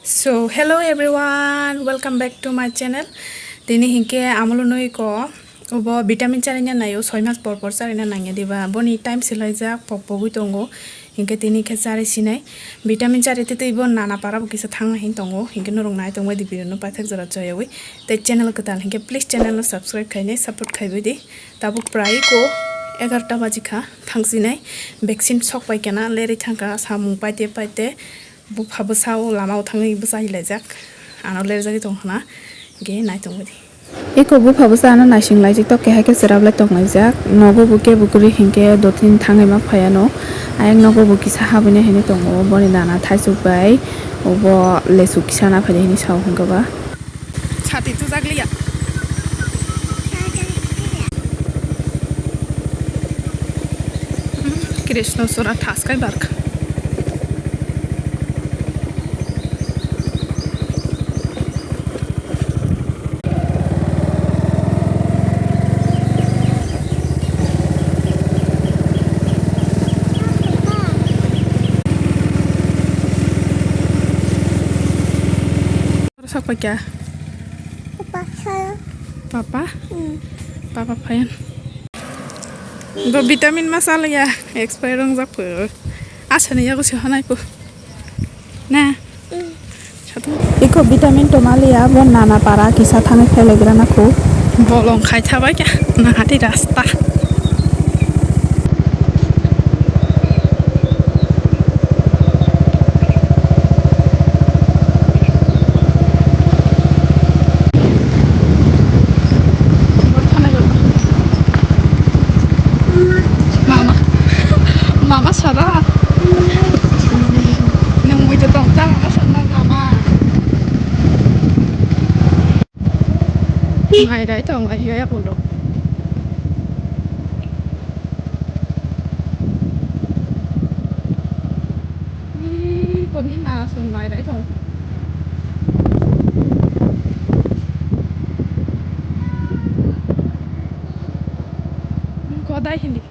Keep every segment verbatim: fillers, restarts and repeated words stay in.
So, hello everyone, welcome back to my channel. Tini hinkhe amolo noi ko obo vitamin charina nayo, soi mas por por charina nangya diba. Boni time silaijak, pok pogwi tongo. Hinkhe tini khe chari sinai. Vitamin chari twi twi bo nana para bo kisa thangna hin tongo. Hinkhe norok nai tongbai di video no paithak jora joyawi. Tei channel kwtal hinkhe please channel no subscribe khainai, support khaibai di. Tabuk prai ko egarta baji kha thangsinai. Vaccine sok pai kana lerwi thangkha samung paite paite. Bupha bwsa o lama o thangwi bwsa hilaijak. Ano lerjagwi tong khna. Ge nai tongwi di. Eko bupha bwsa ano naising laijak tok keha khe chwrap lai tong laijak. Nogo bo kebo kwrwi hinkhe dotini thangwi ma phai ano. Ayang nogo bo kisa habwi nai hinwi tongo. Boni nana thaisuk bai obo lesu kisa na phaidi hinwi sao hinkhe ba. Sati tujak liya. Krishna sura thaskai barkha. Sak paikha. Papa, saya. Papa? Hmm. Papa phayan. Bo vitamin ma chalaya, expire wngjak pho. Asani yago se hanai pho. Na. Hmm. Iko vitamin to maliya, bo nana para kisa thangwi phelegrana kho. Bolong khai thabai kha, nahati rasta. Mama, mama sara. Nang bujo tong ta, asal nang mama. Ngai dai tong, ngai ya kulo. Ih, koni na sung ngai dai tong. Kodai hindi.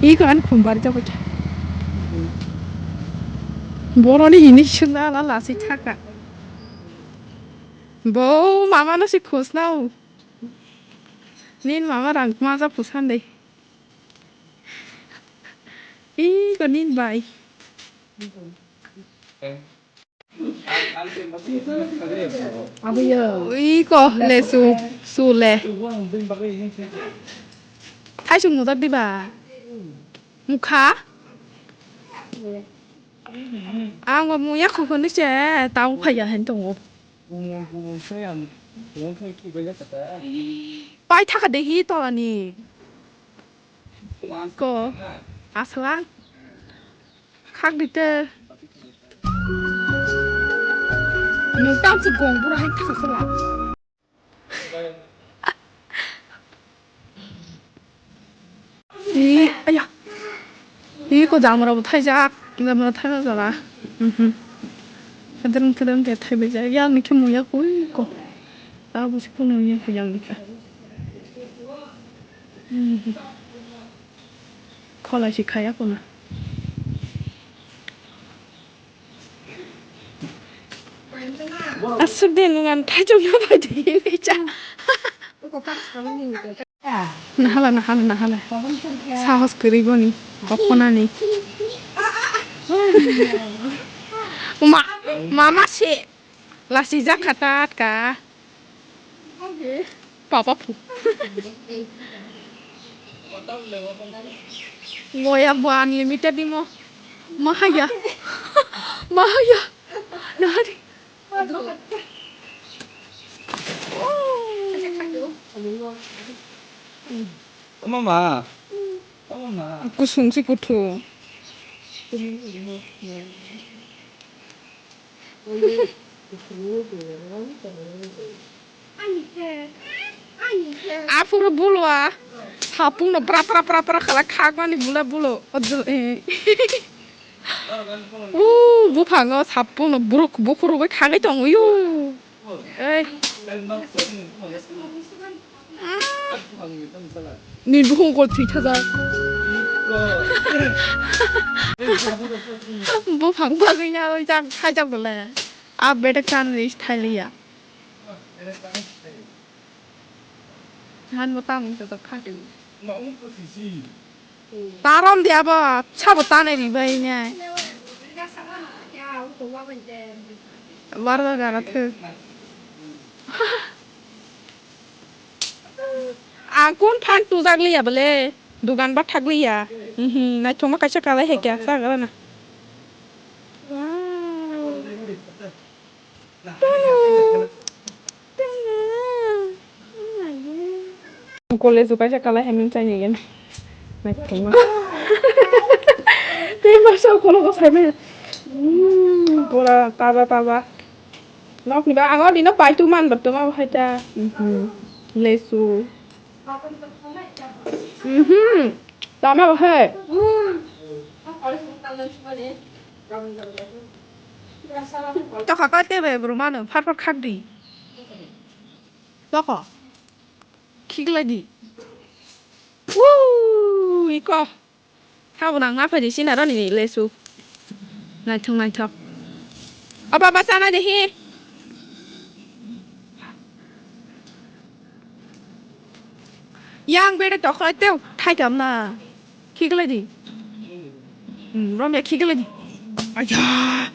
Iko an khumbar jabo khe. Boroni hini sunda la lasi thaka. Bo mama no si khosnao. Nin mama rang maja pusande. Iko nin bai. Ui ko lesu, sule. Thaisung nudak diba? Mukha? Ang bo muya khukuni se tau phaya hen tongo. Pai thaka de hi tolani. Ko aswang. Khak di te. Nwng tang se gong bura hai khak se la. Ee, aya. Ee, ko jamra bo thaijak, jamra thaima jala. Mhm. Kadreng kadreng ke thaibai jak. Yang ni khe muya koi ko. Ta bo se kono muya ko yang ni khe. Mhm. Khola si khaya kono. Aswk de nwng ang thaijokno bai de hinwi cha. Nahala, nahala, nahala. Sahos kwrwi boni. Kophonani. Ma, mama se. Lasijak kha tatka. Papa phu. Moya bo unlimited imo. Mahaya. Mahaya. Nari. Mama. Mama. Kusung si kuthu. Aphuru bulo a. Sapung no pra pra pra pra khala khakmani bula bulo. Ojol, eh. U buphango sapung no buruk bukhuru bai khagwi tongo. Ei. Ni bukhung ko thwi thajak. Buphang bagwi nalai jak, thai jak dole. A bedek tan ris thai liya. Han bo tam to to kha. Tarom dia bo, sabo tane ribai ne. Warga gara thuk. Ang kun phan tujak liya bole, dugan ba thak liya. Mhm, naithokma kaisa kalai hai kya sa gara na. Wow. College o kaisa kalai hai mung chai nai gen. Naithokma. Tei masa ukholo ko sai maya. Hmm, pura taja taja. Nokni ba ang o dino pai tu man ba tuma hai ta. Mhm. Lesu. Mhm. Tama ba hai. Tokha kate bai bru mano phar phar khak di. Toko. Khiklai di. Woo, iko. Sabo nang ma phai di sina roni ni lesu. Naithok naithok. O baba sana de hi. Yang bere tokhlai teo thai kam na. Khiklai di. Hmm, romya khiklai di. Aya.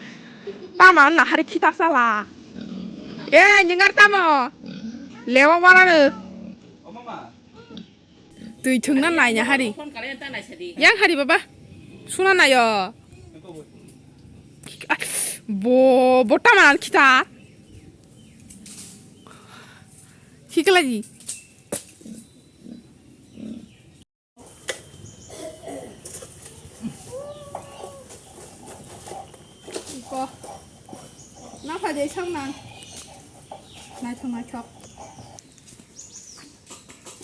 Tama na hari khitak sala. Eh, ningar tamo. Lewa wala ne. Twi thwngna naina hari. Yang hari baba. Suna nayo. Bo, bo tama khita. Khiklai di. Iko. Na phajai sang nang. Naithok naithok.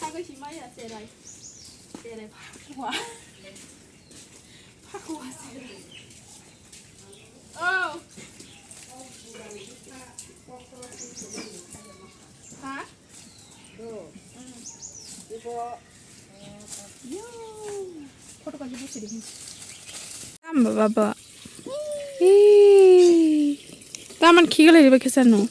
Sagoi si maya serai. Serai phakwa. Phakwa serai. Oh. Ha? Tam baba ba. Ih. Taman khiklai riba kisa no.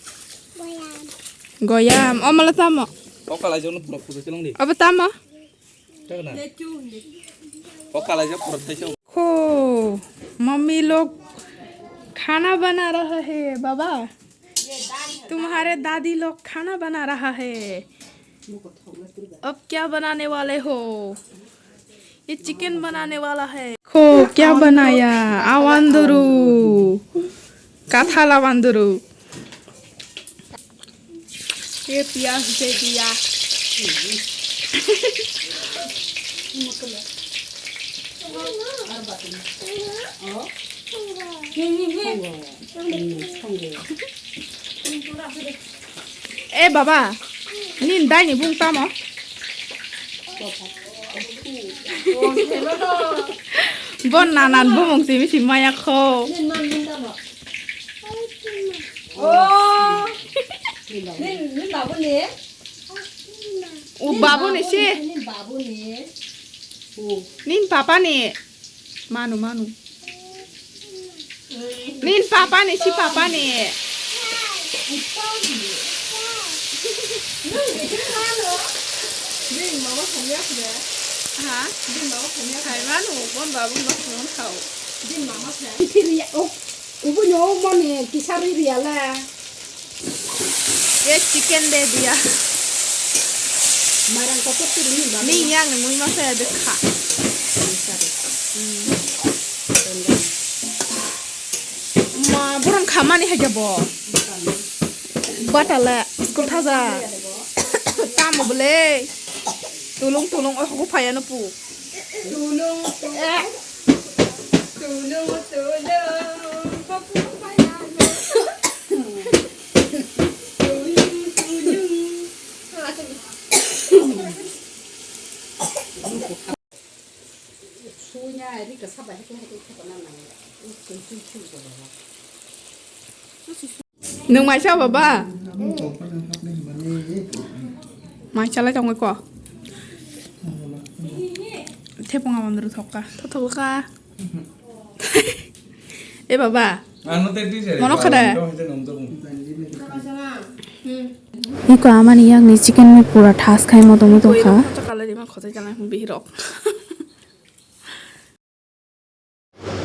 Goyam. Omala tamo. Kokala jono pura pura chelong di. Aba tamo. Kokala jo pura thai. खो, मम्मी लोग खाना बना रहा है बाबा। तुम्हारे दादी लोग खाना बना रहा है। अब क्या बनाने वाले हो? ये चिकन बनाने वाला है। खो, क्या बनाया? Awanduru। Kathala awanduru। ये प्याज दे दिया। Eh, baba, nini dai ni bung tamo? Bon nanan bumung simi si maya kho. Oh. Nin, nin babu ni? O babu ni si. Nin babu ni. Nin papa ni. Manu, manu. Nin papa ni si papa ni. Nin mama khamya khamya. Ha? Nin mama khamya khamya. Hai manu, bon babu no khon khao. Nin mama khamya. Kiri ya, oh. Ubunyo moni kisari riala. Ye chicken de dia. Marang kotor tu ni ba. Ni yang ni mui masa ya dekha. Ma, borang khamani hai jabo. Batala, school thaja. Tamo bole. Tulung tulung, oh, ko phaya no pu. Tulung tulung. Tulung tulung. Tulung tulung. Nwng maisa baba? Maisa lai tongwi ko. Thepung abang rw thokka. Thokka. E baba. Ano te teacher. Mono khada. Iko amani yakni chicken mui pura thas khai moto moto kha.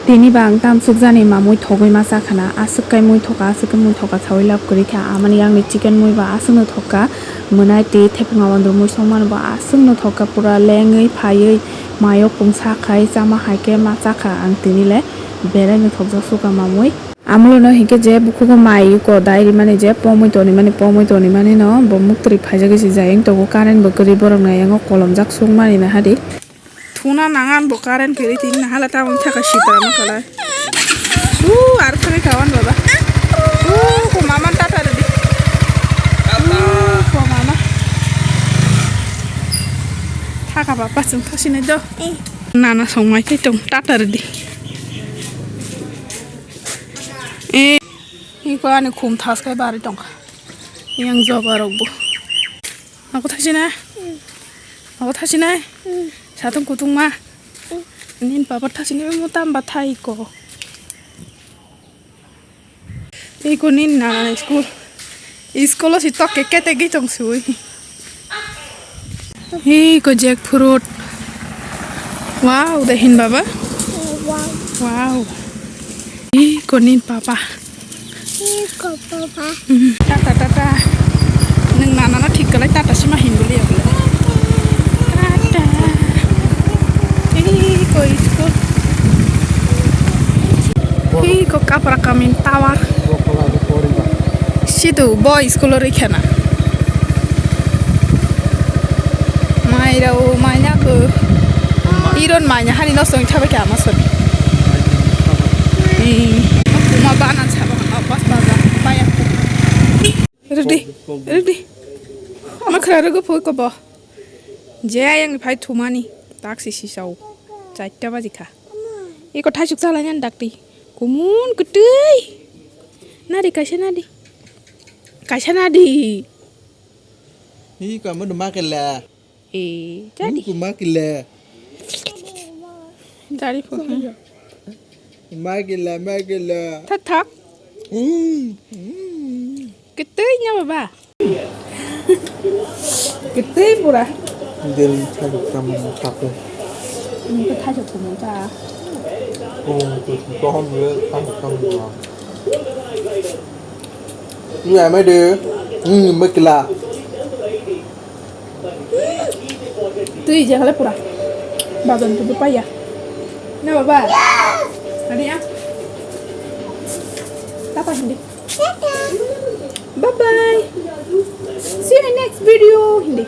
Tini ba ang tamsukjani mamui thogwi ma chakhana, aswk kai mui thoka, aswk kai mui thoka saui lab kwrwi kha. Amani yakni chicken mui ba aswkno thokka, mwnai twi thepung abang rw mui songmani bo aswkno thokka, pura lengwi phaiwi mayok pungsa khai chama hai khe ma chakha ang tini le beraino thokjak suka mamui. Amolono hinkhe je bukhugo mai yuko dai rimani je pomui tonimani, pomui tonimani no bo muktwrwi phaijagwi se jai wng tongo, current bo kwrwi borokni ayang o kolomjak sukmani nahadi. Thuna nangan bo current kwrwi tini nahala tabuk thaka sitra ma khalai. Su ar thangwi kawan baba. Su ko mama tata rwdi. Su ko mama. Thaka baba chwng thosinai do. Nana songmai khe tong tata rwdi. Eh, iko ani khum thas khai bari tongkha. Yang joga rok bo. Ako thasi na? Ako thasi na? Satung kutung ma? Nin papa thasi na mo tam ba thai ko. Iko nin na school. School o si tok ke kete gi tong sui. Hi ko jackfruit. Wow, de hin baba. Wow. Wow. Hi ko nin papa. Hi ko papa. Mhm. Tata tata. Nung nana no thik kalai tata sima hin buli ya buli. Tata. Hi ko school. Hi ko kapra kamin tower. Situ bo school o rikha na. Mai rao mai na ko. Iron mai na hani no song thabai kha ma sori. Kuma bana chaba na pas baza baya. Ridi, ridi. Makhra rego phoi ko bo. Je ayang phai thumani tak si si sau. Chatta baji kha. Iko thaisuk chalai nan dakti. Kumun kwtwi. Nadi kaisa nadi. Kaisa nadi. Hi kamu de makela. Eh, jadi. Ku makela. Dari po. Makela, makela. Thak thak. Hmm, hmm. Kwtwi nya baba. Kwtwi pura. Din thajak tam tape. Ini ke thajak kumun ta. Oh, tu tu hom le thajak tam na. Ni amai de. Hmm, makela. Twi je hale pura. Bazar tu paya. Na baba. Adi ya. Tapa hindi. Bye bye. See you in next video. Hindi.